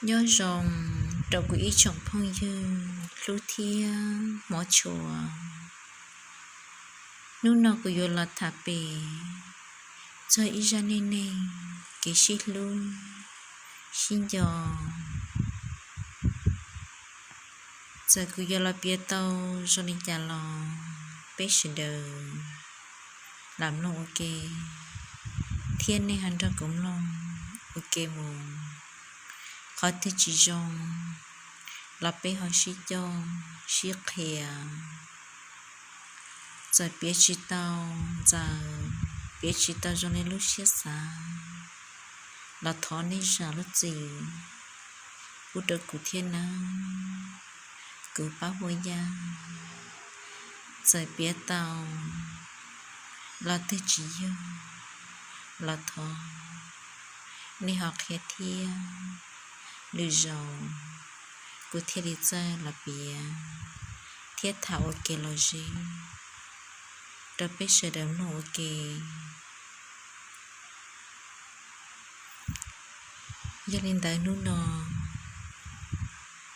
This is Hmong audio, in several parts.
Nyob zoo rau kuv ib tsoom phooj ywg hlub thiab hmov tshua. Hnub no kuv yuav los tham pem txog ib zaj neej neeg kev sib hlub sib nco. Txawm kuv yuav los piav tau zoo li cas los peb sawv daws lam mloog ua ke, thiab nej ho nrog kuv mloog ua ke mus. Qhov twg tsis zoo los peb ho sib coj sib qhia. Txawm piav tsis tau ntxaws, piav tsis tau zoo li lub siab xav, los thov nej zam lub txim pub rau kuv thiab nawb, kuv Pab Huab Yaj. Txawm piav tau los twg tsis yog los thov nej ho qhia thiab. Lwm zaus kuv thiaj li txawj los piav thiab tham ua ke los zeb rau peb sawv daws mloog ua ke. Yog li ntawd hnub no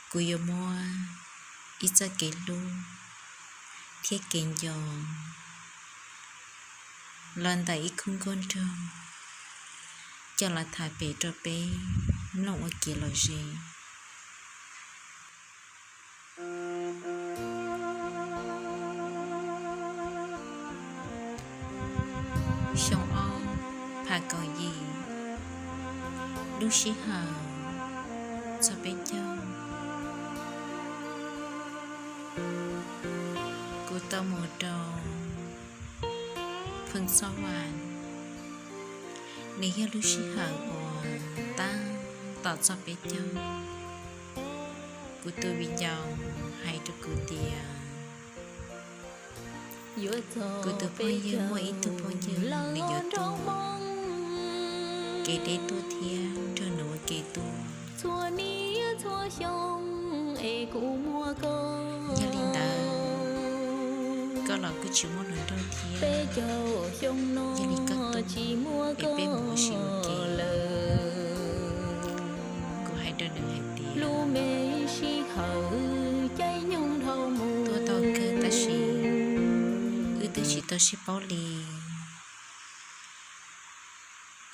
kuv yuav muab ib txoj kev hlub thiab kev nco los ntawm ib khub nkauj nraug coj los tham pem rau peb mloog ua ke los zeb. Xyoo ob phav kaum yim, lub sij hawm txog peb caug, kuv tau mus rau Phooj Txoj Vam. Nws yog lub sij hawm uas tab tom txog peb caug. Kuv tus viv ncaus hais rau kuv tias kuv tus phooj ywg muaj ib tug phooj ywg nws yuav tuaj, kev deb tuaj thiab nrog nws ua ke tuaj. Yog li ntawd, koj los kuj tsis muaj hluas nraug thiab, yog li koj tuaj es peb mus ua si ua ke. Kuv hais rau nws hais tias, tuaj tau kawg tab sis wb twb tsis tau sib paub li,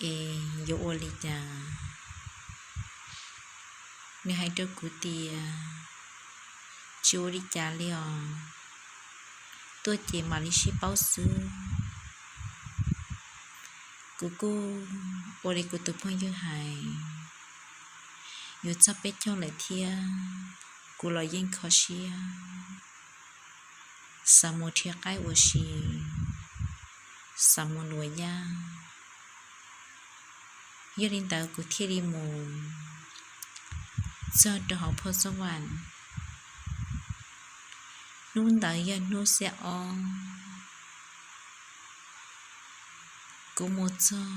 es yuav ua li cas? Nws hais rau kuv tias, tsis ua li cas li os, tuaj ces mam li sib paub xwb. Kuv kuj ua li kuv tus phooj ywg hais, yuav txog peb caug lawm thiab, kuv los yeej kho siab xav mus rhiab qaib ua si, xav mus luas yaj. Yog li ntawd kuv thiaj li mus txog rau hauv Phooj Txoj Vam. Hnub ntawd yog hnub xiab ob, kuv mus txog,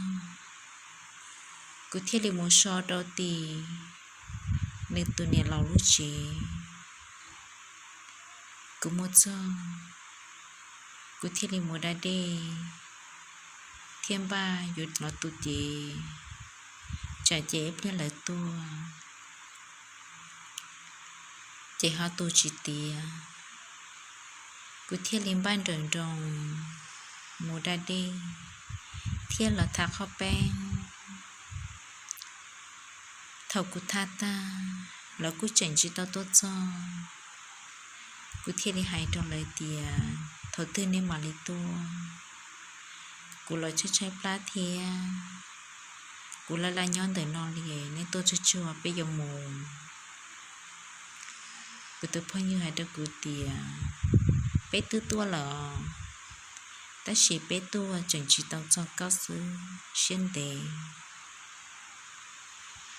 kuv thiaj li mus so rau tim nws tus niam laus lub tsev. Kuv mus txog, kuv thiaj li mus da dej thiab npaj yuav los tu cev, tsam ces ib pliag lawv tuaj ces ho tu tsis tiav. Kuv thiaj li npaj nrawm nroos mus da dej thiab los tha qhob peeb. Thaum kuv tha tag, lawv kuj tseem tsis tau tuaj txog. Kuv thiaj li hais rau lawv tias, thaum twg nej mam li tuaj? Kuv los tshaib tshaib plab thiab, kuv laj laj nyob ntawm no li, nej tuaj tsuag tsuag peb yuav mus. Kuv tus phooj ywg hais rau kuv tias, peb twb tuaj lawm, tab sis peb tuaj tseem tsis tau txog koj xwb, siab ntev.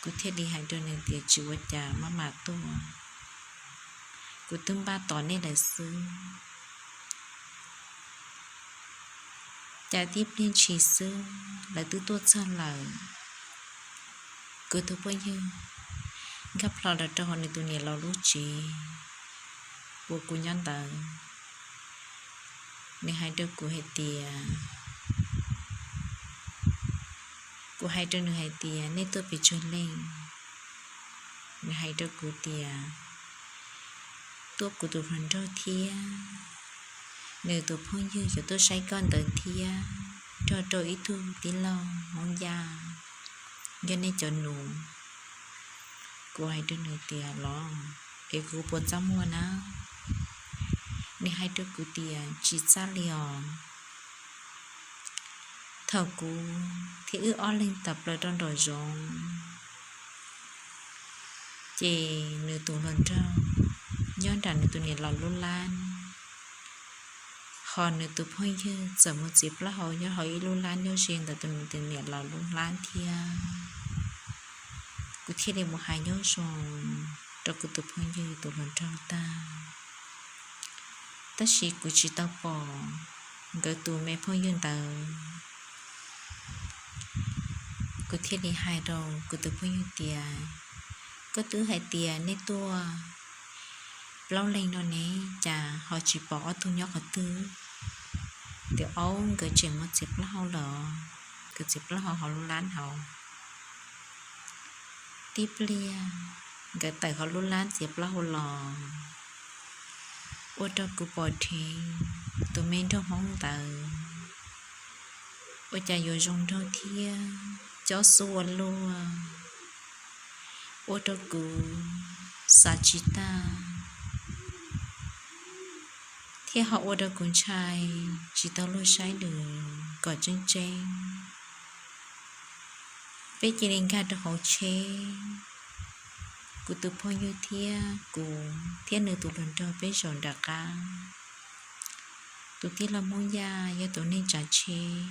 Kuv thiaj li hais rau nws tias, tsis ua cas, maj mam tuaj, kuv twb npaj tos nej lawm xwb. Cas tib pliag ntshis xwb lawv twb tuaj txog lawm. Kuv tus phooj ywg nkag plho los rau hauv nws tus niam laus lub tsev uas kuv nyob ntawd. Nws hais rau kuv hais tias, kuv hais rau nws hais tias, nej tuaj pes tsawg leej? hais rau kuv tias, tuaj kuv tus hluas nraug thiab nws tus phooj ywg yuav tuaj saib koj ntawd thiab, nrog rau ib tug tij laug Hmoob Yaj, yog nej cov nus. Kuv hais rau nws tias, los es kuv puas txaj muag na? Nws hais rau kuv tias, tsis txaj li os. Thaum kuv thiab wb ob leeg tawm plaws rau nraum zoov, ces nws tus hluas nraug nyob nram nws tus niam laus lub lab, hos nws tus phooj ywg txawm mus txiav plaub hau nyob hauv ib lub lab nyob ze ntawm tus niam laus lub lab thiab. Kuv thiaj li mus hais nyob zoo rau kuv tus phooj ywg tus hluas nraug tag. Tab sis kuv tsis tau pom nkawd tus me phooj ywg ntawd. Kuv thiaj li hais rau kuv tus phooj ywg tias, koj twb hais tias nej tuaj plaub leeg no ne, cas ho tsis pom ob tug nyob qhov twg? Tias, aub, nkawd tseem mus txiav plaub hau lawm, nkawd txiav plaub hau hauv lub lab hauv. Tib pliag nkawd tawm hauv lub lab txiav plaub hau los, ua rau kuv pom dheev tus me nraug Hmoob ntawd ua cas yuav zoo nraug thiab cob xub ua luaj, ua rau kuv xav tsis tag, thiab ho ua rau kuv ntshai tsis tau luag saib nws kom tseeb tseeb. Peb cia li nkag rau hauv tsheb, kuv tus phooj ywg thiab kuv thiab nws tus hluas nraug peb zaum nram qab. Tus tij laug Hmoob Yaj yog tus neeg tsav tsheb,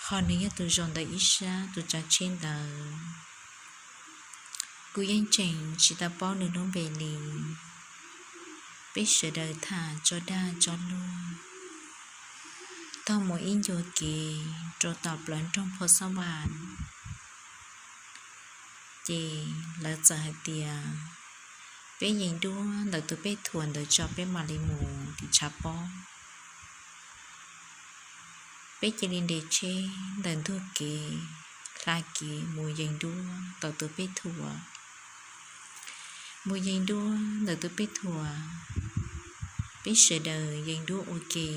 ho nws yog tus zaum ntawm ib sab tus tsav tsheb ntawd. Kuv yeej tseem tsis tau paub nws lub npe li. Peb sawv daws tham tso dag tso luag taug mus ib ncua kev rau tom plawv nroog Phos Xab Vas, ces lawv txawm hais tias peb yees duab ntawm tus pej thuam ntawd tso peb mam li mus tim tshav pob. Peb cia li nres tsheb ntawm ntug kev, hla kev mus yees duab tom tus pej thuam. Mus yees duab ntawm tus pej thuam, peb sawv daws yees duab ua ke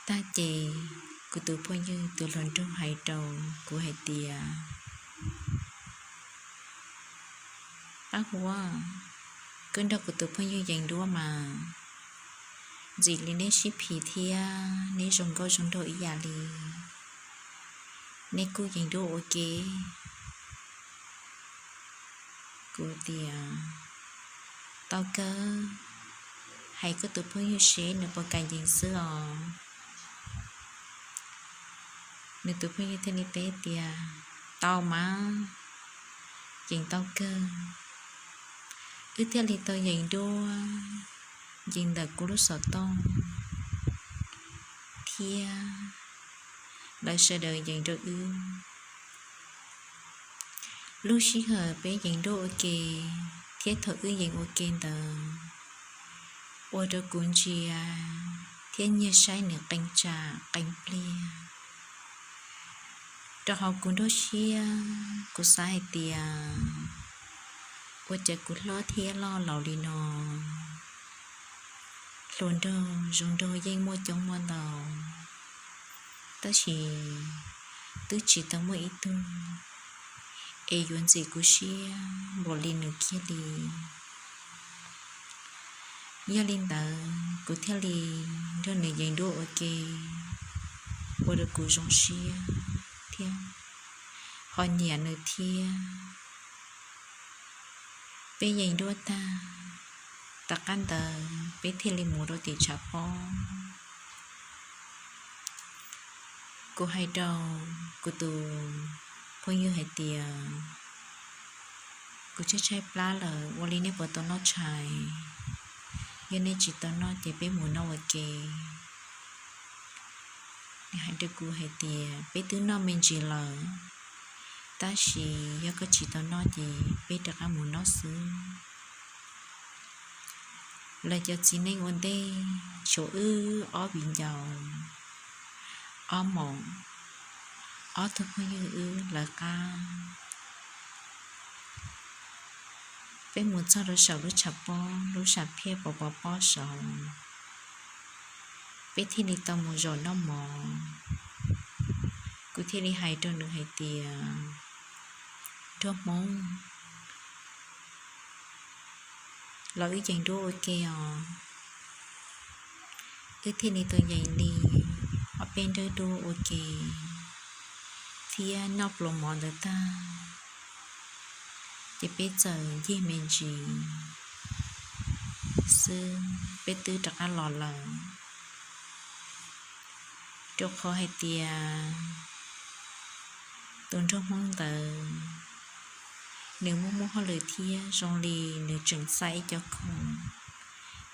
tag ces kuv tus phooj ywg tus hluas nraug hais rau kuv hais tias, Pab Huab, koj nrog kuv tus phooj ywg yees duab mas ntxim li neb sib phim thiab neb zoo nkauj zoo nraug ib yam li. Neb kuj yees duab ua ke. Kuv tias, Tau kawg, hais koj tus phooj ywg seb nws puas kam yees xwb os. Nws tus phooj ywg thiaj li teb tias, Tau mas, yees tau kawg. Wb thiaj li tau yees duab, yees ntawm kuv lub xov tooj thiab lawv sawv daws yees rau wb. Lub sij hawm peb yees duab ua ke thiab thaum wb yees ua ke ntawd, ua rau kuv ntsia thiab nyiag saib nws qee tsam qee pliag. Rau hauv kuv nruab siab kuv xav hais tias, ua cas kuv hlob thiab loj laus li no, hluas nraug zoo nraug yeej muaj coob muaj ntau, tab sis twb tsis tau muaj ib tug es yuav ntxim kuv siab npaum li nws kiag li. Yog li ntawd kuv thiaj li nrog nws yees duab ua ke, ua rau kuv zoo siab thiab ho nyiam nws thiab. Peb yees duab tag, tom qab ntawd peb thiaj li mus rau tim tshav pob. Kuv hais rau kuv tus phooj ywg hais tias, kuv tshaib tshaib plab lawm, ua li nej puas tau noj tshais? Yog nej tsis tau noj ces peb mus noj ua ke. Nws hais rau kuv hais tias, peb twb noj me ntsis lawm, tab sis yog koj tsis tau noj ces peb rov qab mus noj xwb. Lawv cov txiv neej ua ntej tshuav wb ob viv ncaus, ob maum, ob tug phooj ywg wb lawv qab, peb mus txog rau saum lub tshav pob, lub sam phiaj pov pov pob saud, peb thiaj li tau mus zaum noj mov. Kuv thiaj li hais rau nws hais tias, Nraug Hmoob, los wb yees duab ua ke os. Wb thiaj li tau yees li ob peb nrawb duab ua ke thiab noj pluas mov ntawd tag, ces peb txawm ncig me ntsis xwb peb twb rov qab los lawm. Rau qhov hais tias tus nraug Hmoob ntawd nws muaj muaj hauj lwm thiab zoo li nws tseem xa ib cov khoom,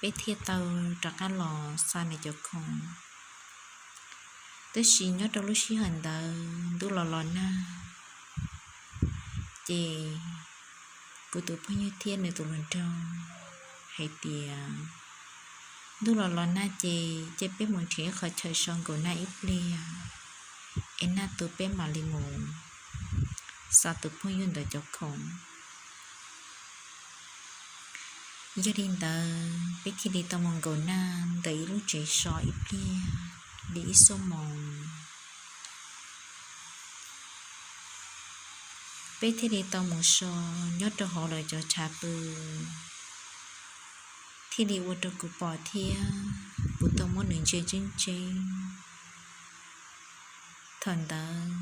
peb thiaj tau rov qab los xa nws cov khoom. Tab sis nyob rau lub sij hawm ntawd ntuj los los nag, ces kuv tus phooj ywg thiab nws tus hluas nraug hais tias, Ntuj los los nag ces cia peb mus nrhiav ib qhov chaw so nkaum nag ib pliag, es nag tu peb mam li mus xa tus phooj ywg ntawd cov khoom. Yog li ntawd peb thiaj li tau mus nkaum nag ntawm ib lub tsev so ib pliag li ib xuab moos. Peb thiaj li tau mus so nyob rau hauv lawv cov tshav pw, thiaj li ua rau kuv pom thiab kuv tau muab nws ntsia tseeb tseeb. Thaum ntawd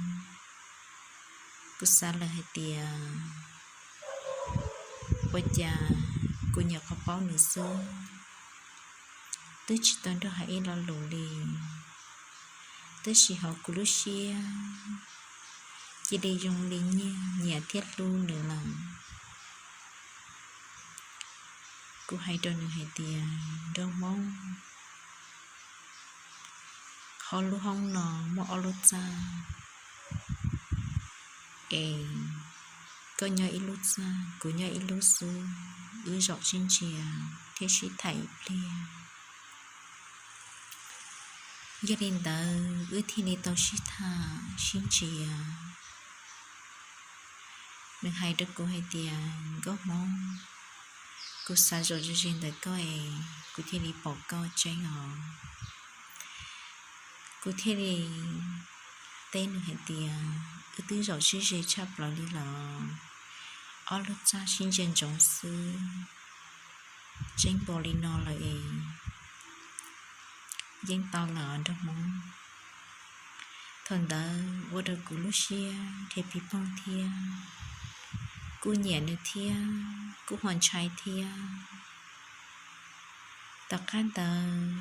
kuv xav lawm hais tias, Ua cas kuv nyuam qhuav paub nws xwb, twb tsis tau nrog hais ib lo lus li, tab sis hauv kuv lub siab cia li zoo li nyiam thiab hlub nws lawm. Kuv hais rau nws hais tias, Nraug Hmoob, hauv lub hoob no muaj ob lub txaj, es koj nyob ib lub txaj, kuv nyob ib lub xwb, wb zaum sib ntsia thiab sib tham ib pliag. Yog li ntawd wb thiaj li tau sib tham sib ntsia. Nws hais rau kuv hais tias, Nkauj Hmoob, kuv xav zaum ze ze ntawm koj es kuv thiaj li pom koj tseeb os. Kuv thiaj li teb nws hais tias, Wb twb zaum sib ze tshaj plaws li los, ob lub txaj sib ntsia ntsoov xwb, tseeb npaum li no lawm es yeej tau lawm os nraug Hmoob. Thaum ntawd ua rau kuv lub siab dhia pig poog thiab, kuj nyiam nws thiab kuj ho ntshai thiab. Tom qab ntawd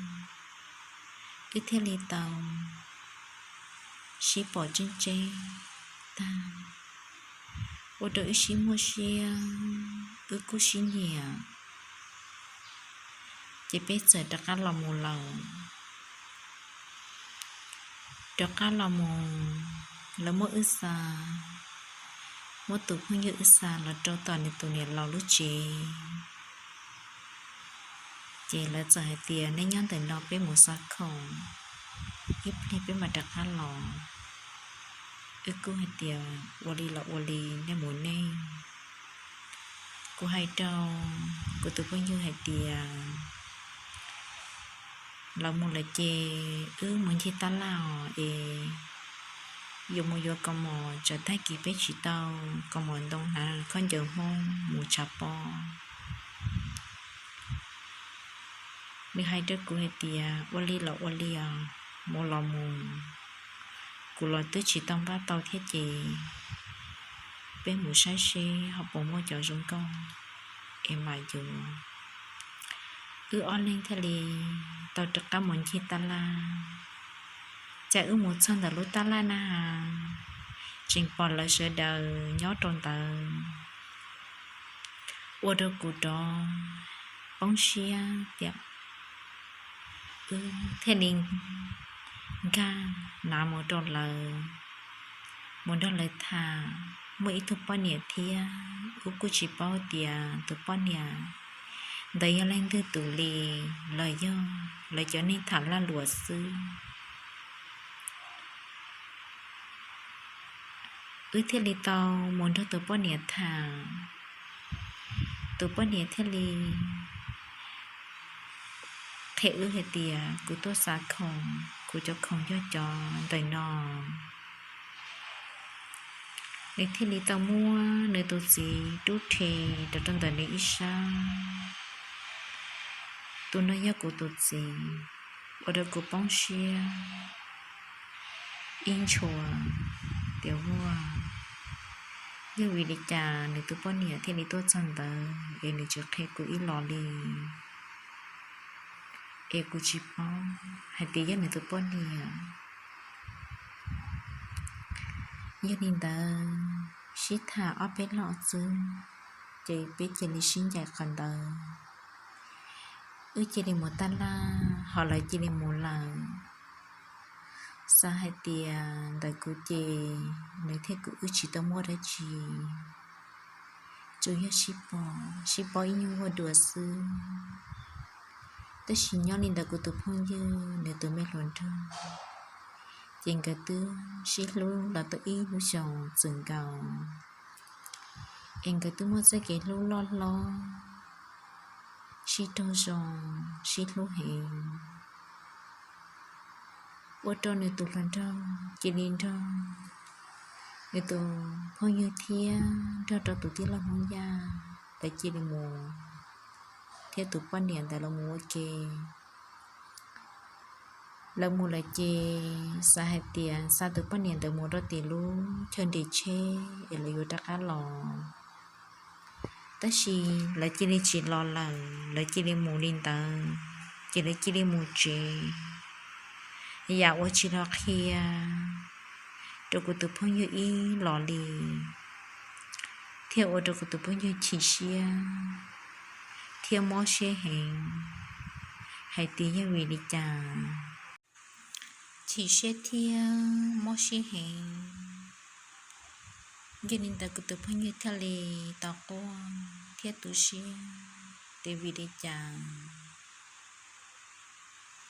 wb thiaj li tau sib pom tseeb tseeb tag, ua rau wb sib muaj siab, wb kuj sib nyiam, ces peb txawm rov qab los mus lawm. Rov qab los mus, lawv muab wb xa, muab tus phooj ywg wb xa los rau tom nws tus niam laus lub tsev. Ces lawv txawm hais tias, Neb nyob ntawm no peb mus xa khoom, ib pliag peb mam rov qab los. Wb kuj hais tias, Ua li los ua li, nej mus nej. Kuv hais rau kuv tus phooj ywg hais tias, Lawv mus lawm ces wb mus ncig tab laj os es, yuav mus yuav kaus mom, tsam tag kis peb tsis tau kaus mom ntoo hnav khaub ncaws Hmoob mus tshav pob. Nws hais rau kuv hais tias, Ua li los ua li os, mus los mus, kuv los twb tsis tau npaj tau thiab ces peb mus saib seb ho puas muaj cov zoo nkauj es mam yuav. Wb ob leeg thiaj li tau rov qab mus ncig tab laj. Cas wb mus txog ntawm lub tab laj na, tseem pom lawv sawv daws nyob rau ntawd, ua rau kuv rov poob siab tias wb thiaj li nkag nav mus rau lawv, mus nrog lawv tham. Muaj ib tug poj niam thiab, wb kuj tsis paub tias tus poj niam ntawd yog leej twg tus li, los yog lawv cov neeg tham laj luam xwb. Wb thiaj li tau mus nrog tus poj niam tham. Tus poj niam thiaj li qhia wb hais tias kuv tuaj xav khoom, kuv cov khoom yog cov ntawm no. Nws thiaj li tau muab nws tus txiv rub rhe rau rau ntawm nws ib sab. Tus no yog kuv tus txiv, ua rau kuv poob siab ib ntshua tias ua, yog vim li cas nws tus poj niam thiaj li tuaj txog ntawd es nws tsis qhia kuv ib los li, es kuv tsis paub hais tias yog nws tus poj niam. Yog li ntawd, sib tham ob peb lo xwb, ces peb cia li sib ncaim qhov ntawd. Wb cia li mus taj laj, ho lawv cia li mus lawm. Xav hais tias ntawm kuv ces nws thiab kuv wb tsis tau muaj dab tsi, tsuas yog sib paub, sib paub ib nyuag ua dua xwb. Tab sis nyob li ntawm kuv tus phooj ywg nws tus me hluas nraug, ces nkawd twb sib hlub los tau ib lub xyoos txwm nkaus, es nkawd twb muaj txoj kev hlub loj hlob, sib raug zoo, sib hlub heev. Ua rau nws tus hluas nraug cia li nrog nws tus phooj ywg thiab nrog rau tus tij laug Hmoob Yaj, lawv cia li mus thiab tus poj niam ntawd los mus ua ke. Lawv mus lawm ces xav hais tias xa tus poj niam ntawd mus rau tim lub chaw nres tsheb es lawv yuav rov qab los. Tab sis lawv cia li tsis los lawm, lawv cia li mus li ntawd, ces lawv cia li mus tsev, yam uas tsis los qhia rau kuv tus phooj ywg ib los li, thiaj ua rau kuv tus phooj ywg chim siab thiab mob siab heev, hais tias yog vim li cas chim siab thiab mob siab heev. Yog li ntawd kuv tus phooj ywg thiaj li tau quaj thiab tu siab tias vim li cas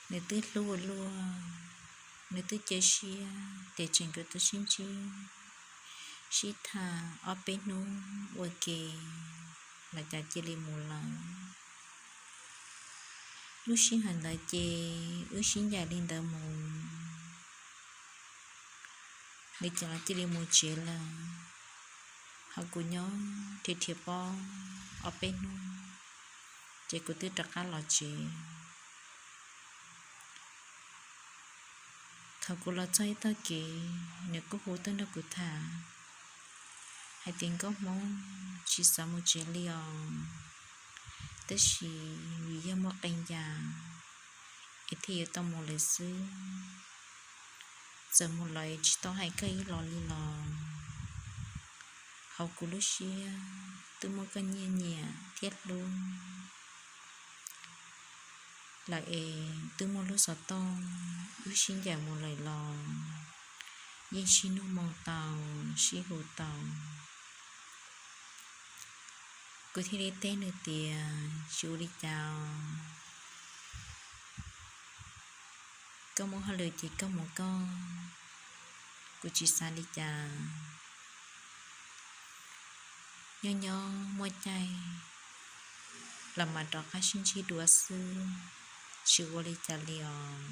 nws twb hlub ua luaj, nws twb cia siab tias tseem nkawd tus sib ntsib sib tham ob peb hnub ua ke, los cas cia li mus lawm. Lub sij hawm ntawd ces wb sib ncaim li ntawd mus, nws ces los cia li mus tsev lawm, ho kuv nyob rhiab rhiab pob ob peb hnub, ces kuv twb rov qab los tsev. Thaum kuv los txog ib tog kev, nws kuj hu tuaj nrog kuv tham hais tias nkauj Hmoob tsis xav mus tsev li os, tab sis vim yog muaj qee yam es thiaj yuav tau mus lawm xwb. Txawm mus los tsis tau hais koj ib los li los, hauv kuv lub siab twb muaj koj nyiaj nyiam thiab hlub lawm es twb muaj lub xov tooj wb sib ncaim mus lawm los yeej sib nug moo tau, sib hu tau. Kuv thiaj li teb nws tias tsis ua li cas, koj muaj hauj lwm ces koj mus koj, kuv tsis xav li cas. Nyob nyob muaj caij los mam rov qab sib ntsib dua xwb, tsis ua li cas li os.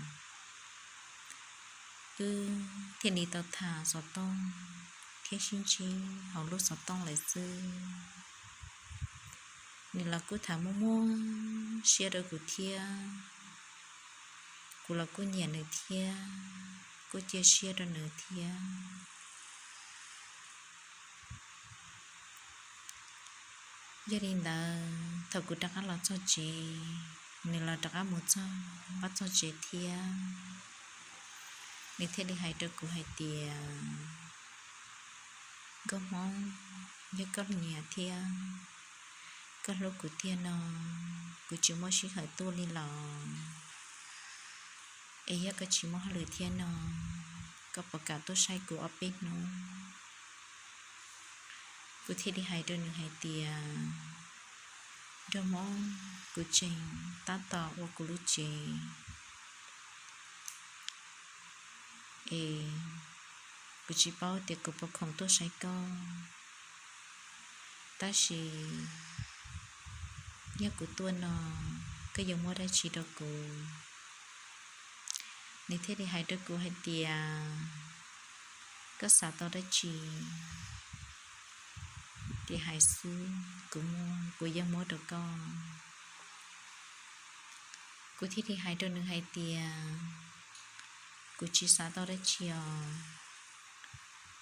Wb thiaj li tau tham xov tooj thiab sib ntsib hauv lub xov tooj lawm xwb. Nws los kuj tham muaj muaj siab rau kuv thiab, kuv los kuj nyiam nws thiab, kuj cia siab rau nws thiab. Yog li ntawd thaum kuv rov qab los txog tsev, nws los rov qab mus txog npaj txog tsev thiab. Nws thiaj li hais rau kuv hais tias, nkauj Hmoob, yog koj nyiam thiab koj hlub kuv tiag no, kuv tsis muaj sij hawm tuaj li los, es yog koj tsis muaj hauj lwm thiab no, koj puas kam tuaj saib kuv ob peb hnub? Kuv thiaj li hais rau nws hais tias, nkauj Hmoob, kuv tseem tab tom ua kuv lub tsev es Kuv tsis paub tias kuv puas khoom tuaj saib koj, tab sis yog kuv tuaj no, koj yuav muab dab tsi rau kuv? Nws thiaj li hais rau kuv hais tias, koj xav tau dab tsi ces hais xwb, kuv muaj kuv yeej muab rau koj. Kuv thiaj li hais rau nws hais tias, kuv tsis xav tau dab tsi os,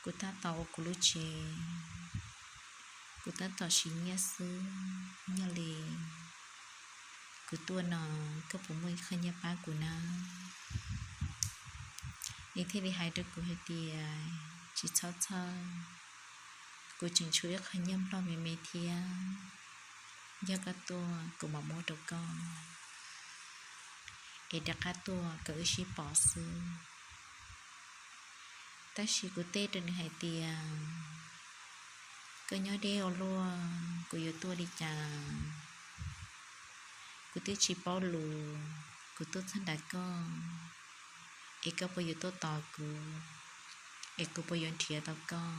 kuv tab tom ua kuv lub tsev, kuv tab tom siv nyiaj xwb, yog li kuv tuaj no, koj puas muaj ib qho nyiaj pab kuv na? Nws thiaj li hais rau kuv hais tias, tsis txhob txhawj, kuv tseem tshuav ib qho nyiaj nplog me me thiab, yog koj tuaj kuv mam muab rau koj, es rov qab tuaj kom wb sib pom xwb. Tab sis kuv teb rau nws hais tias, koj nyob deb ua luaj, kuv yuav tuaj li cas? Kuv twb tsis paub lus, kuv tuaj txog nram koj, es koj puas yuav tuaj tos kuv, es kuv puas yuav nrhiav tau koj?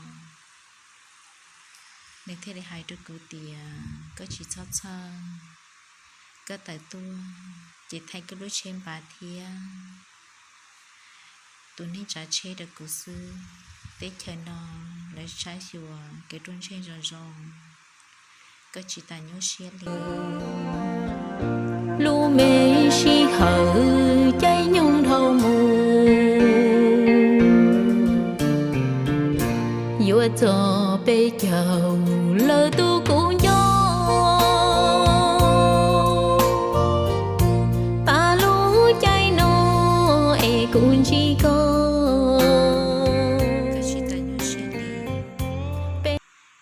Nws thiaj li hais rau kuv tias, koj tsis txhob txhawj, koj tawm tuaj ces thaij koj lub tsheb npav thiab tus neeg tsav tsheb rau kuv xwb. Teb chaws no lawv saib xyuas kev ruaj ntseg zoo zoo, koj tsis tas nyuaj siab li. Lub me sij hawm caij nyoog dhau mus, yuav txog peb caug lawm tus kuv nco, pab lub caij no es kuv ntsib koj.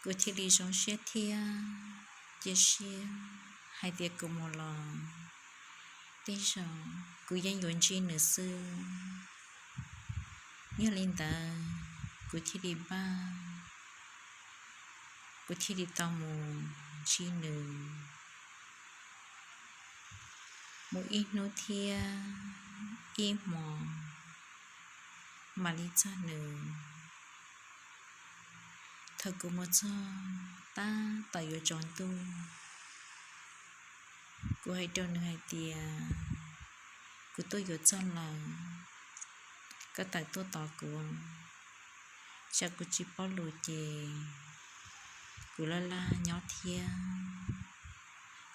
Kuv thiaj li zoo siab thiab cia siab hais tias kuv mus los tej zaum kuv yeej yuav ntsib nws xwb. Yog li ntawd kuv thiaj li npaj, kuv thiaj li tau mus ntsib nws. Mus ib hnub thiab ib hmo mam li txog nws. Thaum kuv mus txog tab tom yuav tsaus ntuj, kuv hais rau nws hais tias, kuv tuaj yuav txog lawm, koj tawm tuaj tos kuv. Tsam kuv tsis paub lus ces kuv laj laj nyob thiab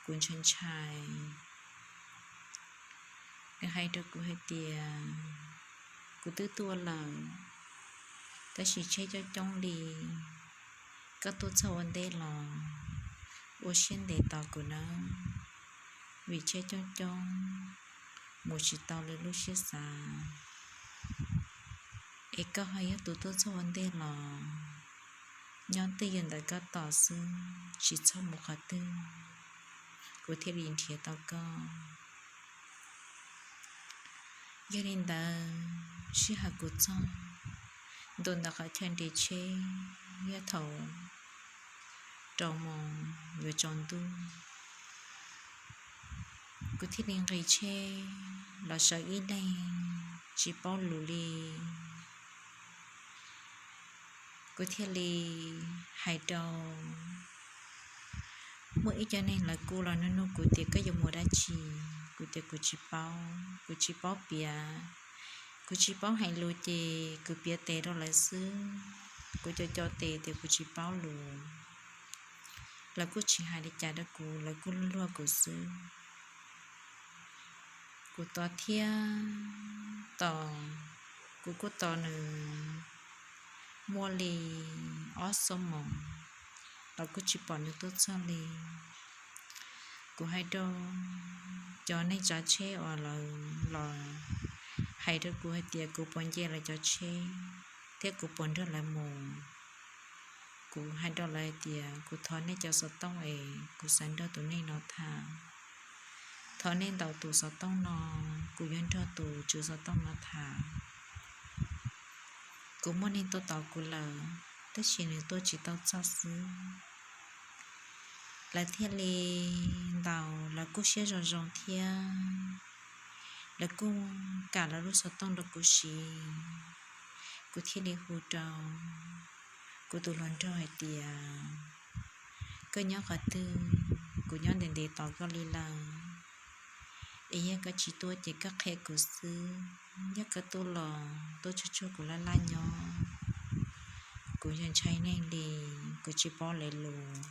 kuv ntshai ntshai. Nws hais rau kuv hais tias, kuv twb tuaj lawm, tab sis tsheb coob coob li, koj tuaj txog ua ntej los ua siab ntev tos kuv nawb, vim tsheb coob coob mus tsis tau li lub siab xav. Es koj ho yog tus tuaj txog ua ntej los nyob twj ywm ntawm koj tos xwb, tsis txhob mus qhov twg, kuv thiaj li nrhiav tau koj. Yog li ntawd sij hawm kuv txog ntua ntawm qhov chaw nres tsheb, yog thaum rau moos yuav tsaus ntuj, kuv thiaj li nqis tsheb los sawv ib leeg tsis paub lus li. Kuv thiaj li hais rau, muaj ib co neeg lawv kuj los nug nug kuv tias koj yuav mus dab tsi, kuv tias kuv tsis paub, kuv tsis paub piav, kuv tsis paub hais lus ces kuv piav tes rau lawv xwb, kuv co co tes tias kuv tsis paub lus. Lawv kuj tsis hais li cas rau kuv, lawv kuj luag kuv xwb. Kuv tos thiab tos, kuv kuj tos nws muaj li ob xuab moos los kuj tsis pom nws tuaj txog li. Kuv hais rau cov neeg tsav tsheb uas lawv los hais rau kuv hais tias kuv puas nce lawv cov tsheb thiab kuv puas nrog lawv mus. Kuv hais rau lawv hais tias kuv thov nej cov xov tooj es kuv xav nrog tus neeg no tham. Thov nej ntaus tus xov tooj no, kuv yuav nrog tus tswv xov tooj no tham. Kuv muaj neeg tuaj tos kuv lawm, tab sis nws tuaj tsis tau txog xwb. Lawv thiaj li ntaus, lawv kuj siab zoo zoo thiab lawv kuj kam lawv lub xov tooj rau kuv siv. Kuv thiaj li hu rau kuv tus hluas nraug hais tias, koj nyob qhov twg? Kuv nyob ntev ntev tos koj li lawm, es yog koj tsis tuaj ces koj qhia kuv xwb. Yog koj tuaj los tuaj tsuag tsuag kuv laj laj nyob, kuv ntshai neeg li, kuv tsis paub lawv lus.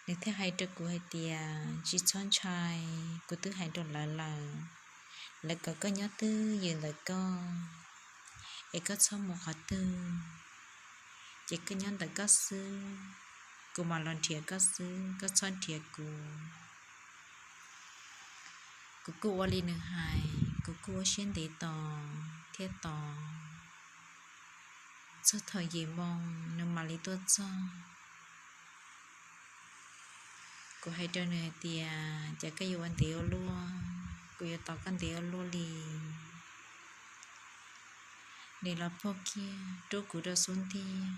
Nws thiaj hais rau kuv hais tias, tsis txhob ntshai, kuv twb hais rau lawv lawm, lawv kom koj nyob twj ywm ntawm koj, es koj txhob mus qhov twg, ces koj nyob ntawm koj xwb, kuv mam los nrhiav koj xwb, koj txhob nrhiav kuv. Kuv kuj ua li nws hais, kuv kuj ua siab ntev tos thiab tos, txog thaum yim moo nws mam li tuaj txog. Kuv hais rau nws hais tias, cas koj yuav ua ntev ua luaj, kuv yuav tos koj ntev ua luaj li. Nws los puag kiag rub kuv rau xub ntiag,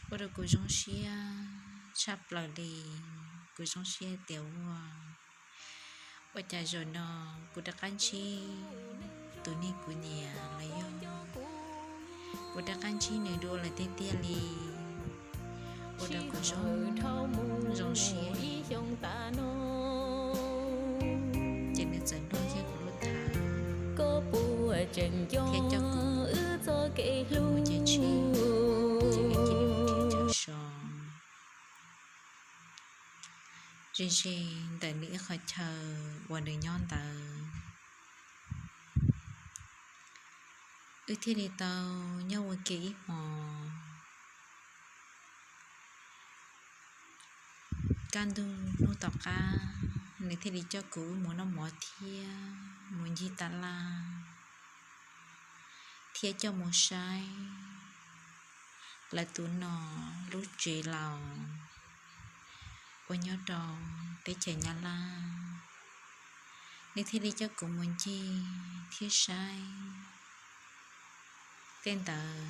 ua rau kuv zoo siab tshaj plaws li. Kuv zoo siab tias ua, ua cas zaum no kuv rov qab ntsib tus neeg kuv nyiam los yog kuv rov qab ntsib nws dua lawm tiag tiag li, ua rau kuv zoo, zoo siab. Ces nws txawm nrog yog kuv lub thawv, thiab coj kuv mus cev tsheb, ces wb cia li mus rau chaw so. Ze ze ntawm nws ib qhov chaw uas nws nyob ntawd, wb thiaj li tau nyob ua ke ib hmos. Kaj ntug hnub tom qab, nws thiaj li coj kuv wb mus noj mov thiab mus ncig taj laj, thiab coj mus saib lawv tus nom lub tsev laus uas nyob rau teb chaws Nyab Laj. Nws thiaj li coj kuv mus ncig thiab saib. Tej ntawd,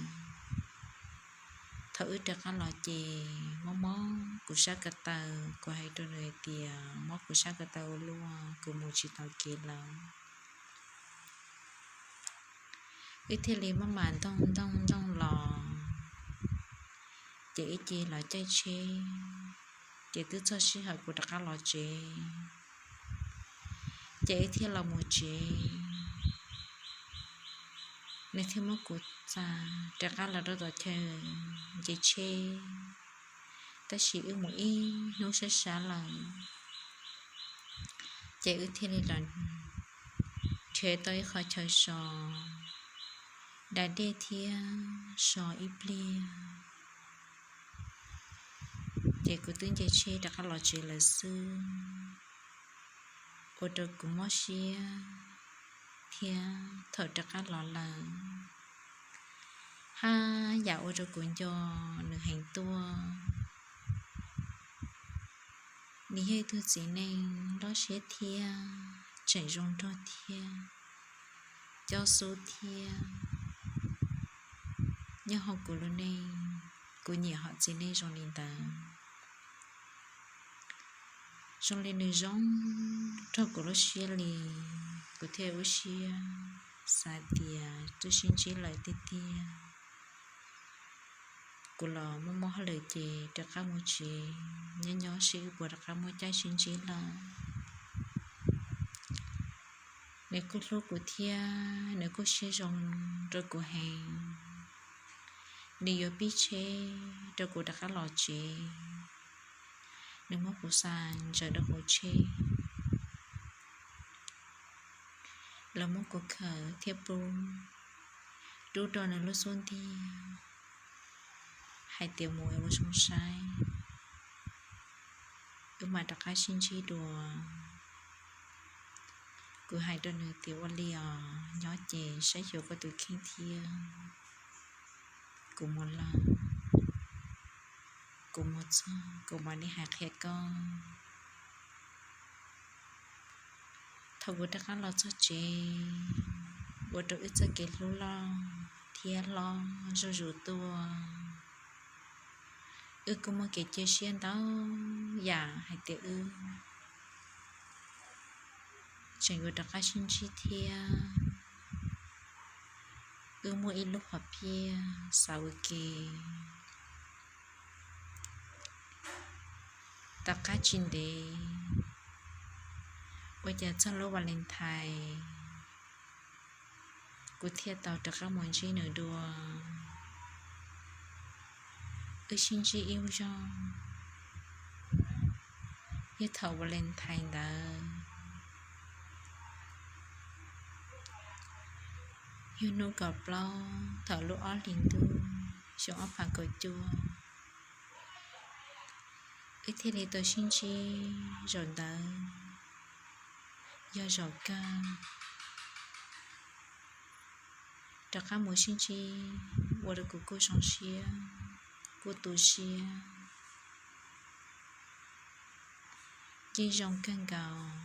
thaum wb rov qab los ces mob mob kuv sab ko taw, kuv hais rau nws hais tias mob kuv sab ko taw ua luaj, kuv mus tsis taus kev lawm. Wb thiaj li maj mam ntoog ntoog ntoog los, ces wb cia li los caij tsheb, ces twb txog sij hawm kuv rov qab los tsev, ces wb thiaj los mus tsev. Nws thiaj muab kuv txav rov qab los rau tom chaw nce tsheb, tab sis wb mus ib hnub sab sab lawm, ces wb thiaj li los nrhiav tau ib qho chaw so da dej thiab so ib pliag, ces kuv twb nce tsheb rov qab los tsev lawm xwb, ua rau kuv mob siab thiab thaum rov qab los lawm, haj yam ua rau kuv nco nws heev tuaj. Nws yog ib tug txiv neej loj siab thiab tseem zoo nraug thiab cob xub thiab. Nyob hauv kuv lub neej, kuv nyiam hom txiv neej zoo li ntawd. Zoo li nws zoo nraug kuv lub siab li, kuv thiaj ua siab xav tias twb sib ntsib lawm tiag tiag. Kuv los muaj muaj hauj lwm ces rov qab mus tsev, nyob nyob seb wb puas rov qab muaj caij sib ntsib lawm. Nws kuj hlub kuv thiab nws kuj siab zoo rau kuv heev. Nws yuav pib tsheb rau kuv rov qab los tsev. Nws muab kuv xa ntsaws rau hauv tsheb, los muab kuv khawm thiab pub rub rau nws lub xub ntiag hais tias mus es ua zoo saib, wb mam rov qab sib ntsib dua. Kuv hais rau nws tias ua li os, nyob ces saib xyuas koj tus kheej thiab. Kuv mus lawm, kuv mus txog kuv mam li hais qhia koj. Thaum kuv rov qab los txog tsev, ua rau wb txoj kev hlub loj thiab hlob zuj zus tuaj. Wb kuj muaj kev cia siab ntau yam hais tias wb tseem yuav rov qab sib ntsib thiab. Wb muaj ib lub hom phiaj xav ua ke. Tom qab tsis ntev, ua cas txog lub Valentine, kuv thiaj tau rov qab mus ntsib nws dua. Wb sib ntsib ib zaug, yog thaum Valentine ntawd, yog hnub kaum plaub thaum lub ob hlis ntuj xyoo ob phav kaum cuaj. Wb thiaj li tau sib ntsib zaum ntawd, yog zaum kawg. Rov qab mus sib ntsib ua rau kuv kuj zoo siab, kuj tu siab. Yeej zoo kawg nkaus,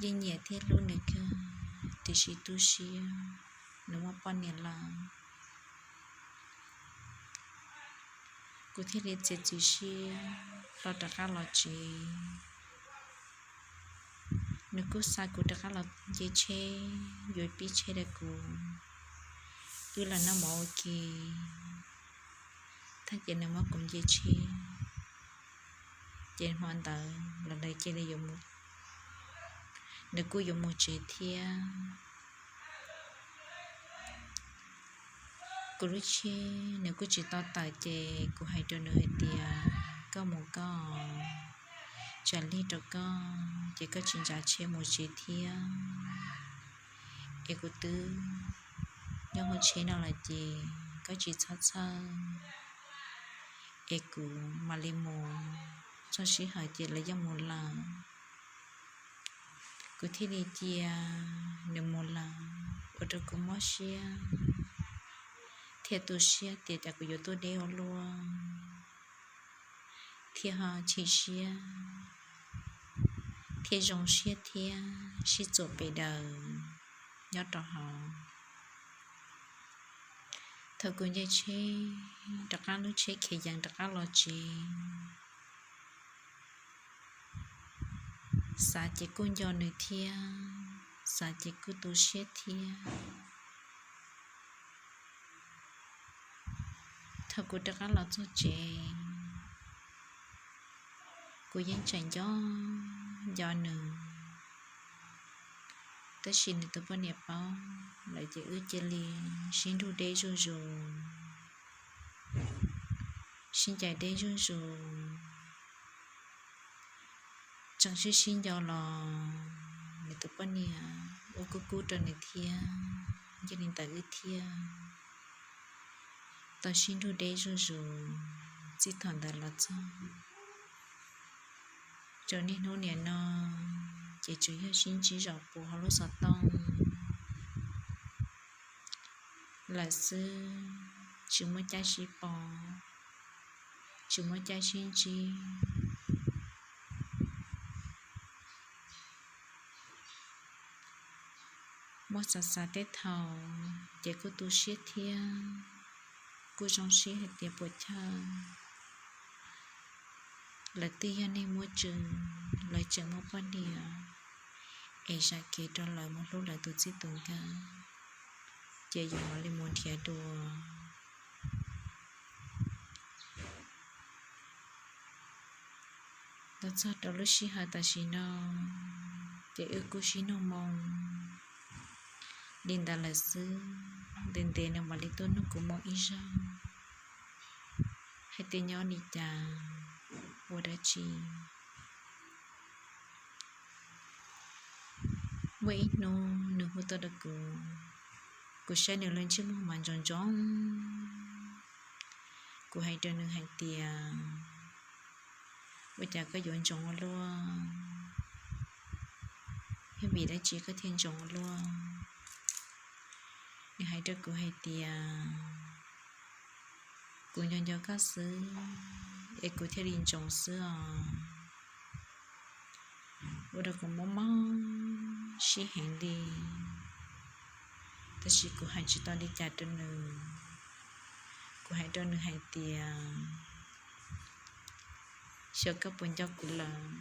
yeej nyiam thiab hlub nws kawg, tiam sis tu siab nws muaj poj niam lawm. Kuv thiaj li txiav txim siab hlo rov qab los tsev. Nws kuj xa kuv rov qab los nce tsheb, yuav pib tsheb rau kuv, wb los noj mov ua ke. Tag ces nws muab kuv nce tsheb, ces hmo ntawd los lawv cia li, nws kuj yuav mus tsev thiab. Kuv lub tsheb nws kuj tsis tau tawm ces kuv hais rau nws hais tias, koj mus koj, tsam lig rau koj ces koj tsis ntsav tsheb mus tsev thiab. Es kuv twb nyob hauv tsheb no lawm ces koj tsis txhob txhawj, es kuv mam li mus, txog sij hawm ces lawv yeej mus lawm. Kuv thiaj li cia nws mus lawm, ua rau kuv mob siab thiab tu siab tias cas kuv yuav tuaj deb ua luaj, thiab ho chim siab, thiab zoo siab thiab sib txuam pes daws nyob rau hauv. Thaum kuv nce tsheb rov qab, lub tsheb khiav yees rov qab los tsev, xav ces kuj nco nws thiab, xav ces kuj tu siab thiab. Thaum kuv rov qab los txog tsev, kuv yeej tseem nco nco nws, tab sis nws tus poj niam paub lawm ces wb cia li sib nrug deb zuj zus, sib ncaim deb zuj zus. Tseem sib sib nco los nws tus poj niam ua kuj kub rau nws thiab. Yog li ntawd wb thiaj tau sib nrug deb zuj zus txij thaum ntawd los txog rau niaj hnub niam no, ces tsuas yog sib ntsib zaum puv hauv lub xov tooj lawm xwb, tsis muaj caij sib pom, tsis muaj caij sib ntsib. Muab xav xav tej thaum ces kuj tu siab thiab kuj zoo siab hais tias puas chawj, lawv twb yog neeg muaj tswv, lawv tseem muaj poj niam, es zam kev rau lawv mus hlub lawv tus txij tus nkawm, ces yuav mam li mus nrhiav dua. Los txog rau lub sij hawm tam sim no, ces wb kuj sib nug moo li ntawd lawm xwb. Ntev ntev nws mam li tuaj nug kuv moo ib zaug hais tias nyob li cas, ua dab tsi. Muaj ib hnub nws hu tuaj rau kuv, kuv saib nws lub ntsej muag mas ntsoov ntsoov. Kuv hais rau nws hais tias, ua cas koj yuav ntsoov ua luaj? Yog vim dab tsi koj thiaj ntsoov ua luaj? Nws hais rau kuv hais tias, kuv nco nco koj xwb es kuv thiaj li ntsoov xwb os. Ua rau kuv mob mob siab heev li, tab sis kuv hais tsis tau li cas rau nws. Kuv hais rau nws hais tias, xyov koj puas nco kuv lawm,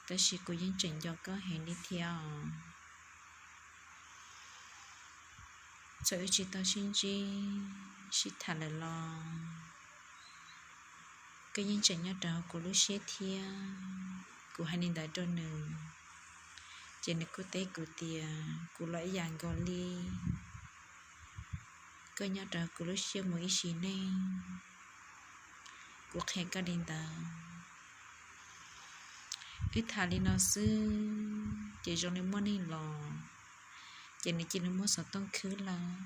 tab sis kuv yeej tseem nco koj heev li thiab os. Txawm wb tsis tau sib ntsib sib tham lawm los koj yeej tseem nyob rau hauv kuv lub siab thiab. Kuv hais li ntawd rau nws, ces nws kuj teb kuv tias kuv los ib yam nkaus li, koj nyob rau kuv lub siab mus ib sim neej. Kuv qhia koj li ntawd. Wb tham li no xwb ces zoo li muaj neeg los, ces nws cia li muab xov tooj khwb lawm.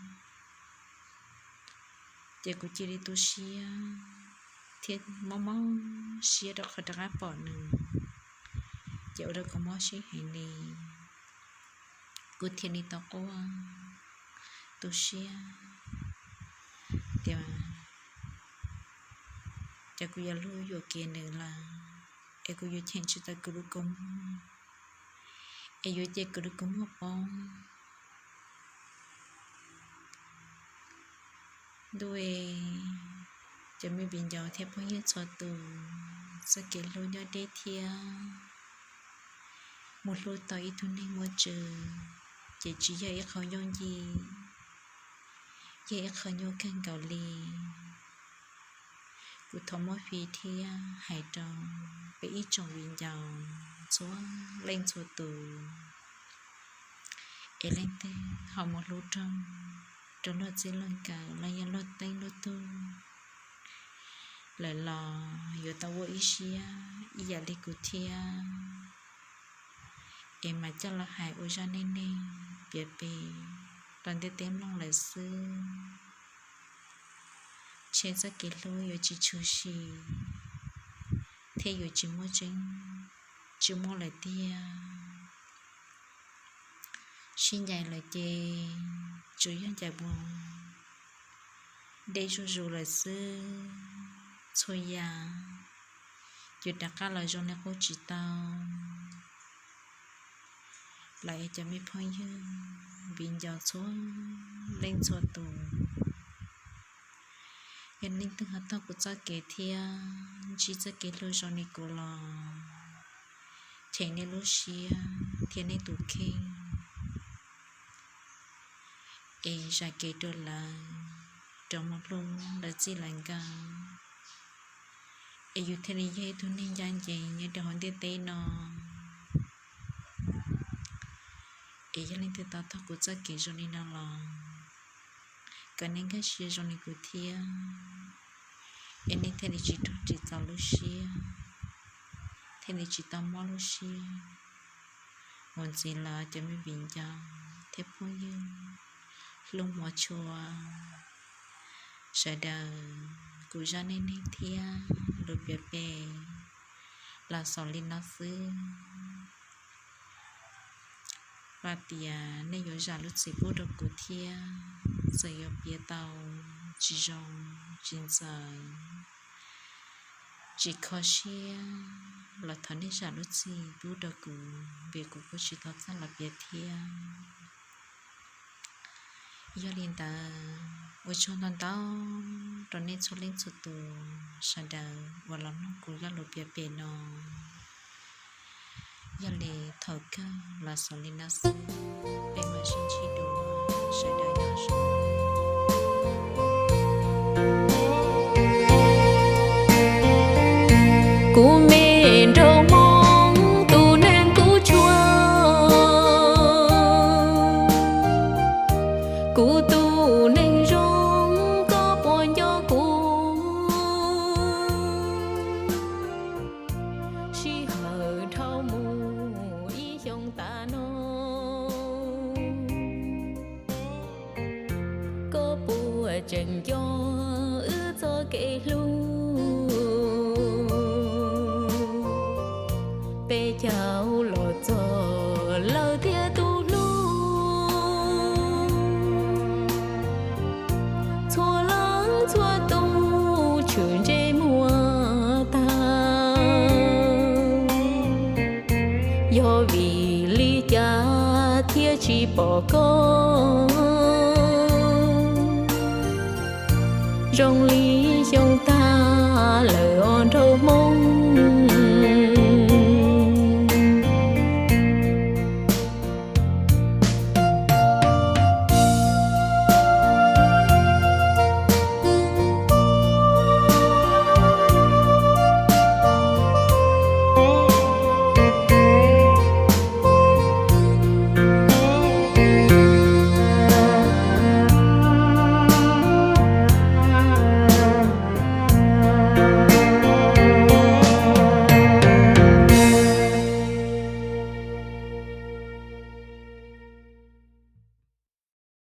Ces kuv cia li tu siab thiab mob mob siab rau qhov rov qab pom nws, ces ua rau kuv mob siab heev li. Kuv thiaj li tau quaj tu siab tias ces kuv yuav luag yuam kev nws lawm, es kuv yuav cheem tsis tau kuv lub kua muag, es yuav cia kuv lub kua muag poob. Ntuj, cov me viv ncaus thiab phooj ywg txhua tus, txoj kev hlub nyob deb thiab, mus hlub tau ib tug neeg muaj tswv, ces tsis yog ib qho yooj yim, yog ib qho nyuaj kawg nkaus li. Kuv thov muab fij thiab hais rau peb ib tsoom viv ncaus txhua leej txhua tus, es leej twg ho mus hlub raug rau luag txij luag nkawm los yog luag teeb luag tug lawm los yuav tau ua ib siab ib yam li kuv thiab, es mam coj los hais ua zaj neej neeg piav pem rau ntiaj teb mloog lawm xwb. Ntshe txoj kev hlub yuav tsis tshwm sim thiab yuav tsis muaj tseeb, tsis muaj lawm tiag. Sib ncaim lawm ces tsuas yog ncaim mus deb zuj zus lawm xwb. Txhua yam yuav rov qab los zoo li qub tsis tau lawm. Cov me phooj ywg viv ncaus txhua leej txhua tus, yog leej twg ho taug kuv txoj kev thiab ntsib txoj kev hlub zoo li kuv los cheem nej lub siab thiab nej tus kheej, es zam kev rau lawv rov mus hlub lawv txij lawv nkawm, es yus thiaj li yog ib tug neeg ncaj ncees nyob rau hauv ntiaj teb no. Es yog leej twg tau taug kuv txoj kev zoo li no los kom nej nkag siab zoo li kuv thiab, es nej thiaj li tsis raug tsis txaus lub siab, thiaj li tsis tau mob lub siab. Mus ntxiv los cov me viv ncaus thiab phooj ywg hlub hmov tshua sawv daws, kuv zaj neej neeg thiab lus piav pem los xaus li no xwb. Vam tias nej yuav zam lub txim pub rau kuv thiab, txawm yuav piav tau tsis zoo, tsis ntxaws, tsis kho siab los thov nej zam lub txim pub rau kuv, vim kuv kuj tsis tau txawj los piav thiab. Yog li ntawd, ua tsaug ntau ntau rau nej txhua leej txhua tus sawv daws uas los mloog kuv zaj lus piav pem no. Yog li thaum kawg los xaus li no xwb, peb mam sib ntsib dua, sawv daws nyob zoo. Kuv me nraug Hmoob tus neeg kuv tshua, kuv tus neeg zoo, koj puas nco kuv? Sij hawm dhau mus ib xyoo tas no, koj puas tseem nco wb txoj kev hlub? Peb caug los txog lawm thiab tus hlub, txhua leej txhua tus tshwm ntsej muag tag. Yog vim li cas thiaj tsis pom koj? Zoo li xyoo tag lawm os nraug Hmoob,